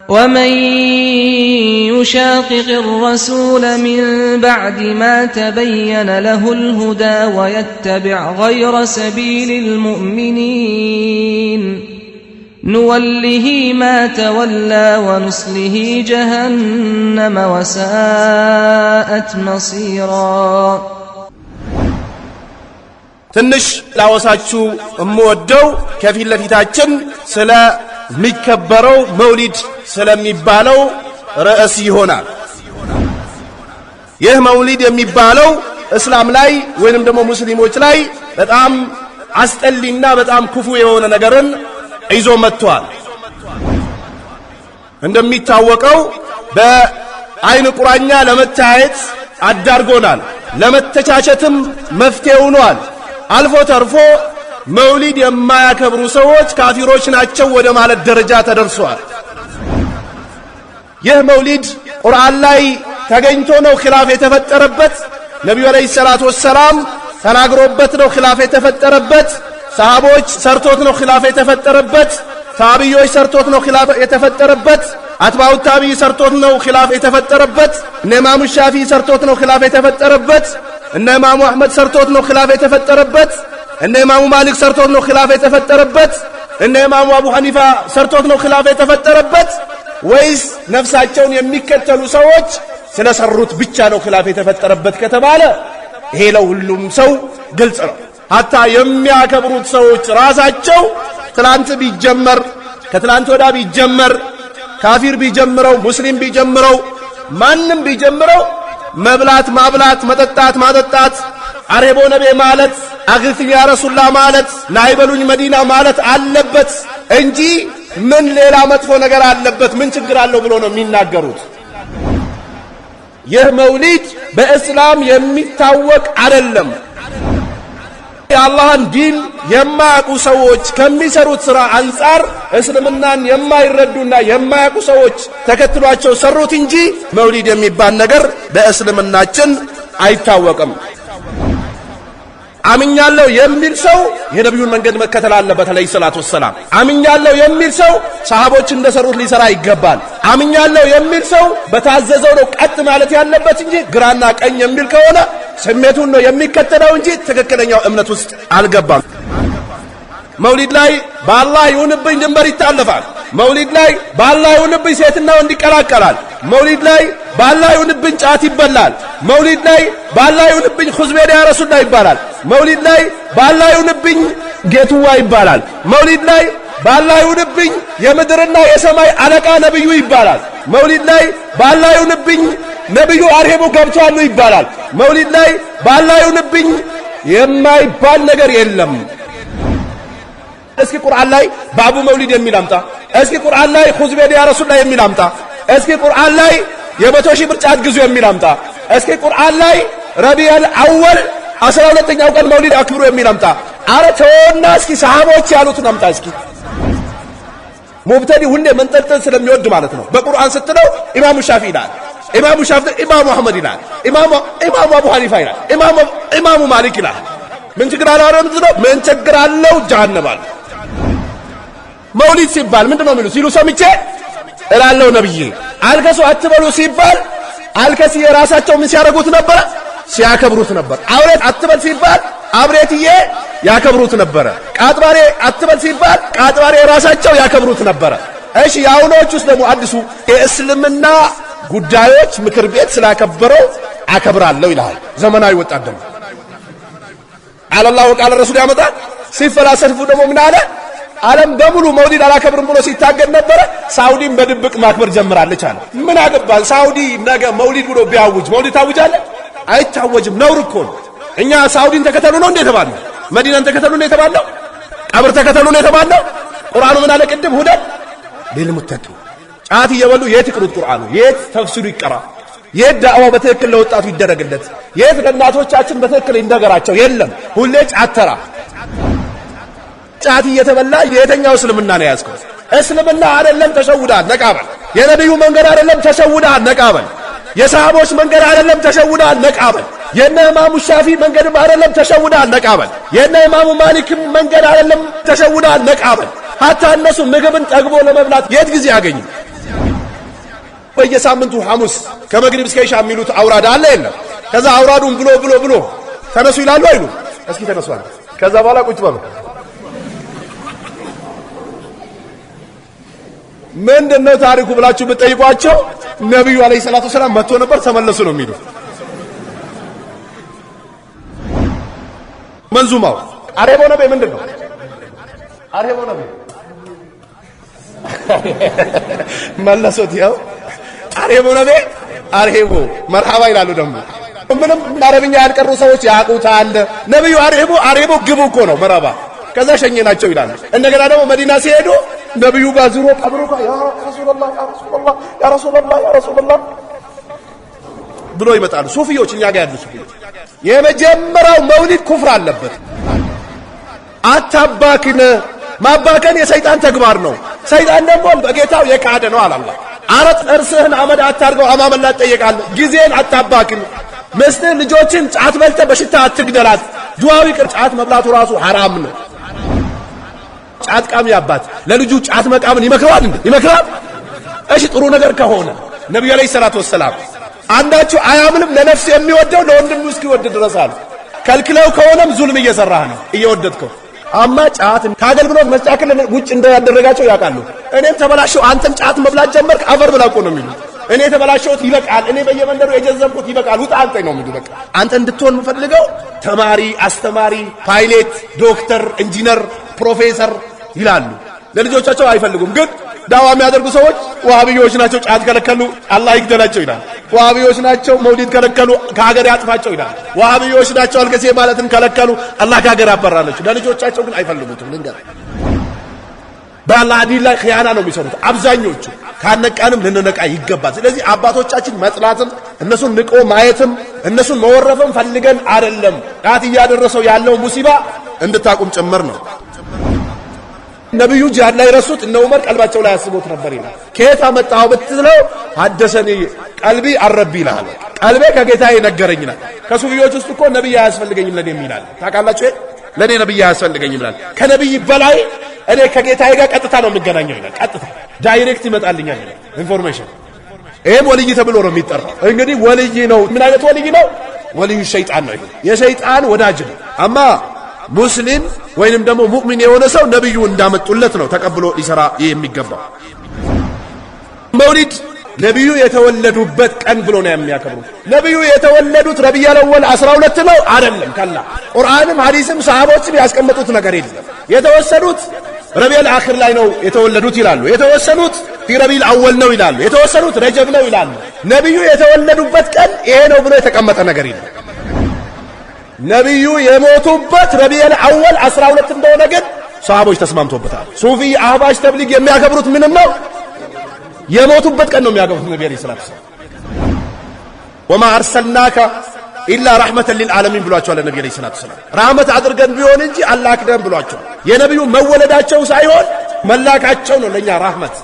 ومن يشاقق الرسول من بعد ما تبين له الهدى ويتبع غير سبيل المؤمنين نوله ما تولى ونصله جهنم وساءت مصيرا. ትንሽ ላወሳችሁ እምወደው ከፊት ለፊታችን ስለሚከበረው መውሊድ ስለሚባለው ርዕስ ይሆናል። ይህ መውሊድ የሚባለው እስላም ላይ ወይንም ደግሞ ሙስሊሞች ላይ በጣም አስጠሊና በጣም ክፉ የሆነ ነገርን ይዞ መጥቷል። እንደሚታወቀው በአይን ቁራኛ ለመታየት አዳርጎናል። ለመተቻቸትም መፍትሄ ሆኗል። አልፎ ተርፎ መውሊድ የማያከብሩ ሰዎች ካፊሮች ናቸው ወደ ማለት ደረጃ ተደርሷል። ይህ መውሊድ ቁርአን ላይ ተገኝቶ ነው ኺላፍ የተፈጠረበት። ነቢዩ ዓለይሂ ሰላቱ ወሰላም ተናግሮበት ነው ኺላፍ የተፈጠረበት። ሰሃቦች ሰርቶት ነው ኺላፍ የተፈጠረበት። ታቢዮች ሰርቶት ነው ኺላፍ የተፈጠረበት። አትባኡ ታቢይ ሰርቶት ነው ኺላፍ የተፈጠረበት። እነ ኢማሙ ሻፊ ሰርቶት ነው ኺላፍ የተፈጠረበት። እነ ኢማሙ አሕመድ ሰርቶት ነው ኺላፍ የተፈጠረበት። እነ ኢማሙ ማሊክ ሰርቶት ነው ኺላፍ የተፈጠረበት። እነ ኢማሙ አቡ ሐኒፋ ሰርቶት ነው ኺላፍ የተፈጠረበት። ወይስ ነፍሳቸውን የሚከተሉ ሰዎች ስለሰሩት ብቻ ነው ኺላፍ የተፈጠረበት ከተባለ ይሄ ለሁሉም ሰው ግልጽ ነው። ሐታ የሚያከብሩት ሰዎች ራሳቸው ትላንት ቢጀመር፣ ከትላንት ወዳ ቢጀመር፣ ካፊር ቢጀምረው፣ ሙስሊም ቢጀምረው፣ ማንም ቢጀምረው መብላት ማብላት፣ መጠጣት ማጠጣት፣ አሬቦ ነቤ ማለት፣ አግፊ ያ ረሱላ ማለት፣ ናይበሉኝ መዲና ማለት አለበት እንጂ ምን ሌላ መጥፎ ነገር አለበት? ምን ችግር አለው ብሎ ነው የሚናገሩት። ይህ መውሊድ በእስላም የሚታወቅ አይደለም። የአላህን ዲን የማያውቁ ሰዎች ከሚሰሩት ሥራ አንጻር እስልምናን የማይረዱና የማያውቁ ሰዎች ተከትሏቸው ሰሩት እንጂ መውሊድ የሚባል ነገር በእስልምናችን አይታወቅም። አምኛለሁ የሚል ሰው የነቢዩን መንገድ መከተል አለበት ዓለይሂ ሰላቱ ወሰላም። አምኛለሁ የሚል ሰው ሰሃቦች እንደሰሩት ሊሰራ ይገባል። አምኛለሁ የሚል ሰው በታዘዘው ነው ቀጥ ማለት ያለበት እንጂ ግራና ቀኝ የሚል ከሆነ ስሜቱን ነው የሚከተለው እንጂ ትክክለኛው እምነት ውስጥ አልገባም። መውሊድ ላይ በአላህ ይሁንብኝ ድንበር ይታለፋል። መውሊድ ላይ በአላህ ይሁንብኝ ሴትና ወንድ ይቀላቀላል። መውሊድ ላይ በአላህ ይሁንብኝ ጫት ይበላል። መውሊድ ላይ በአላህ ይሁንብኝ ኹዝቤዳ ያ ረሱላ ይባላል። መውሊድ ላይ በአላህ ይሁንብኝ ጌትዋ ይባላል። መውሊድ ላይ በአላህ ይሁንብኝ የምድርና የሰማይ አለቃ ነብዩ ይባላል። መውሊድ ላይ በአላህ ይሁንብኝ ነብዩ አርሄቡ ገብቷሉ ይባላል። መውሊድ ላይ በአላህ ይሁንብኝ የማይባል ነገር የለም። እስኪ ቁርአን ላይ ባቡ መውሊድ የሚል አምጣ። እስኪ ቁርአን ላይ ኹዝ ቢየዲ ያ ረሱላህ የሚል አምጣ። እስኪ ቁርአን ላይ የ100,000 ብር ጫት ግዙ የሚል አምጣ። እስኪ ቁርአን ላይ ረቢዑል አወል 12ኛው ቀን መውሊድ አክብሩ የሚል አምጣ። አረ ተወና እስኪ ሰሃቦች ያሉትን አምጣ። እስኪ ሙብተዲ ሁሌ መንጠልጠል ስለሚወድ ማለት ነው። በቁርአን ስትለው ኢማሙ ሻፊ ይላል፣ ኢማሙ ሻፊ፣ ኢማሙ አህመድ ይላል፣ ኢማሙ አቡ ሐኒፋ ይላል፣ ኢማሙ ማሊክ ይላል። ምን ችግር አለው? ምን ችግር አለው? ጀሃነም አለ። መውሊድ ሲባል ምንድነው የሚሉ ሲሉ ሰምቼ እላለሁ። ነብዬ አልከሱ አትበሉ ሲባል አልከሲ የራሳቸው ምን ሲያደርጉት ነበረ? ሲያከብሩት ነበር። አብሬት አትበል ሲባል አብሬትዬ ያከብሩት ነበረ። ቃጥባሬ አትበል ሲባል ቃጥባሬ የራሳቸው ያከብሩት ነበረ። እሺ የአሁኖች ውስጥ ደግሞ አዲሱ የእስልምና ጉዳዮች ምክር ቤት ስላከበረው አከብራለሁ ይልሃል። ዘመናዊ ወጣት ደግሞ አለላሁ ቃለ ረሱል ያመጣል። ሲፈላሰፉ ደግሞ ምን አለ? ዓለም በሙሉ መውሊድ አላከብርም ብሎ ሲታገድ ነበረ። ሳውዲን በድብቅ ማክበር ጀምራለች አለ። ምን አገባን? ሳውዲ ነገ መውሊድ ብሎ ቢያውጅ መውሊድ ታውጃለህ? አይታወጅም። ነውር እኮ ነው። እኛ ሳውዲን ተከተሉ ነው እንዴ የተባልነው? መዲናን ተከተሉ ነው የተባልነው? ቀብር ተከተሉ ነው የተባልነው? ቁርአኑ ምን አለ ቅድም? ሁደን ሊልሙተቂን። ጫት እየበሉ የት ይቅሩት? ቁርአኑ የት ተፍሲሩ ይቀራ? የት ዳዕዋው በትክክል ለወጣቱ ይደረግለት? የት ለእናቶቻችን በትክክል ይነገራቸው? የለም፣ ሁሌ ጫት ተራ። ጫት እየተበላ የትኛው እስልምና ነው ያዝከው? እስልምና አይደለም፣ ተሸውዳል፣ ነቃበል። የነቢዩ መንገድ አይደለም፣ ተሸውዳል፣ ነቃበል። የሰሃቦች መንገድ አይደለም፣ ተሸውዳል፣ ነቃበል። የነ ኢማሙ ሻፊ መንገድም አይደለም፣ ተሸውዳል፣ ነቃበል። የነ ኢማሙ ማሊክም መንገድ አይደለም፣ ተሸውዳል፣ ነቃበል። ሀታ እነሱ ምግብን ጠግቦ ለመብላት የት ጊዜ አገኙ? በየሳምንቱ ሐሙስ ከመግሪብ እስከ ኢሻ የሚሉት አውራድ አለ የለም? ከዛ አውራዱን ብሎ ብሎ ብሎ ተነሱ ይላሉ አይሉ? እስኪ ተነሱ አለ። ከዛ በኋላ ቁጭ በሉ። ምንድነው ታሪኩ ብላችሁ ብትጠይቋቸው ነብዩ عليه الصلاة والسلام መጥቶ ነበር ተመለሱ ነው የሚሉት። መንዙማው አርሄቦ ነቤ ምንድን ነው? አርሄቦ ነቤ መለሱት። ያው አርሄቦ ነቤ አርሄቦ መርሐባ ይላሉ። ደግሞ ምንም አረብኛ ያልቀሩ ሰዎች ያውቁታል። ነብዩ አርሄቦ አርሄቦ ግቡ እኮ ነው መርሐባ። ከዛ ሸኘናቸው ይላሉ። እንደገና ደግሞ መዲና ሲሄዱ ነብዩ ጋር ዙሮ ቀብሩ ጋር يا رسول الله يا رسول الله يا رسول الله يا رسول الله ብሎ ይመጣሉ። ሱፊዎች እኛ ጋር ያሉ ሱፊዎች የመጀመሪያው መውሊድ ኩፍር አለበት። አታባክን። ማባከን የሰይጣን ተግባር ነው። ሰይጣን ደግሞ በጌታው የካደ ነው አለ አላህ። አረ ጥርስህን አመድ አታርገው፣ አማመላ ትጠየቃለህ። ጊዜን አታባክን። ሚስትህን ልጆችን ጫት በልተህ በሽታ አትግደላት። ዱዓው ይቅር፣ ጫት መብላቱ ራሱ ሐራም ነው። ጫት ቃሚ አባት ለልጁ ጫት መቃምን ይመክረዋል እንዴ? ይመክራል? እሺ ጥሩ ነገር ከሆነ ነብዩ عليه الصلاة والسلام አንዳችሁ አያምንም ለነፍስ የሚወደው ለወንድሙ እስኪወድ ድረስ አሉ። ከልክለው ከሆነም ዙልም እየሰራህ ነው እየወደድከው። አማ ጫት ከአገልግሎት መስጫ ክልል ውጭ እንዳያደረጋቸው ያውቃሉ። እኔም ተበላሸው አንተም ጫት መብላት ጀመርክ አፈር ብላ እኮ ነው የሚሉት። እኔ የተበላሸሁት ይበቃል፣ እኔ በየመንደሩ የጀዘብኩት ይበቃል፣ ውጣ አንተ ነው የሚሉት። በቃ አንተ እንድትሆን የምፈልገው ተማሪ፣ አስተማሪ፣ ፓይሌት፣ ዶክተር፣ ኢንጂነር፣ ፕሮፌሰር ይላሉ። ለልጆቻቸው አይፈልጉም። ግን ዳዋ የሚያደርጉ ሰዎች ዋሃብዮች ናቸው፣ ጫት ከለከሉ፣ አላህ ይግደላቸው ይላል። ዋሃብዮች ናቸው፣ መውሊድ ከለከሉ፣ ከሀገር ያጥፋቸው ይላል። ዋሃብዮች ናቸው፣ አልገሴ ማለትን ከለከሉ፣ አላህ ከሀገር ያባራላቸው። ለልጆቻቸው ግን አይፈልጉትም። ልንገር፣ በአላህ ዲን ላይ ኺያና ነው የሚሰሩት አብዛኞቹ። ካነቃንም ልንነቃ ይገባል። ስለዚህ አባቶቻችን መጥላትም እነሱን ንቆ ማየትም እነሱን መወረፍም ፈልገን አይደለም። ጣት እያደረሰው ያለው ሙሲባ እንድታቁም ጭምር ነው። ነብዩ ጂሃድ ላይ ረሱት፣ እነ ዑመር ቀልባቸው ላይ ያስቡት ነበር ይላል። ከየት አመጣኸው ብትለው حدثني قلبي عن ربي ይልሃል። ቀልቤ ከጌታዬ ነገረኝ ይላል። ከሱፊዎች ውስጥ እኮ ነብይ አያስፈልገኝም ለኔ የሚላል ታውቃላችሁ። ለኔ ነብይ አያስፈልገኝም ይላል። ከነብይ በላይ እኔ ከጌታዬ ጋር ቀጥታ ነው የምገናኘው ይላል። ቀጥታ direct ይመጣልኛል ይላል information። ይሄም ወልይ ተብሎ ነው የሚጠራው። እንግዲህ ወልይ ነው። ምን አይነት ወልይ ነው? ወልዩ ሸይጣን ነው። ይሄ የሸይጣን ወዳጅ ነው። አማ ሙስሊም ወይንም ደግሞ ሙእሚን የሆነ ሰው ነብዩ እንዳመጡለት ነው ተቀብሎ ሊሰራ የሚገባው። መውሊድ ነብዩ የተወለዱበት ቀን ብሎ ነው የሚያከብሩት። ነብዩ የተወለዱት ረቢዑል አወል 12 ነው አይደለም። ከላ ቁርአንም ሐዲስም ሰሃቦችም ያስቀመጡት ነገር የለም። የተወሰኑት ረቢዑል አኺር ላይ ነው የተወለዱት ይላሉ። የተወሰኑት في ربيع الأول ነው ይላሉ። የተወሰኑት ረጀብ ነው ይላሉ። ነብዩ የተወለዱበት ቀን ይሄ ነው ብሎ የተቀመጠ ነገር የለም። ነብዩ የሞቱበት ረቢዑል አወል 12 እንደሆነ ግን ሰሃቦች ተስማምቶበታል። ሱፊ፣ አህባሽ፣ ተብሊግ የሚያከብሩት ምንም ነው የሞቱበት ቀን ነው የሚያከብሩት ነብዩ عليه الصلاة والسلام። وما أرسلناك إلا رحمة للعالمين ብሏቸዋል ነብዩ عليه الصلاة والسلام። ራህመት አድርገን ቢሆን እንጂ አላክደን ብሏቸዋል። የነብዩ መወለዳቸው ሳይሆን መላካቸው ነው ለኛ ራህመት።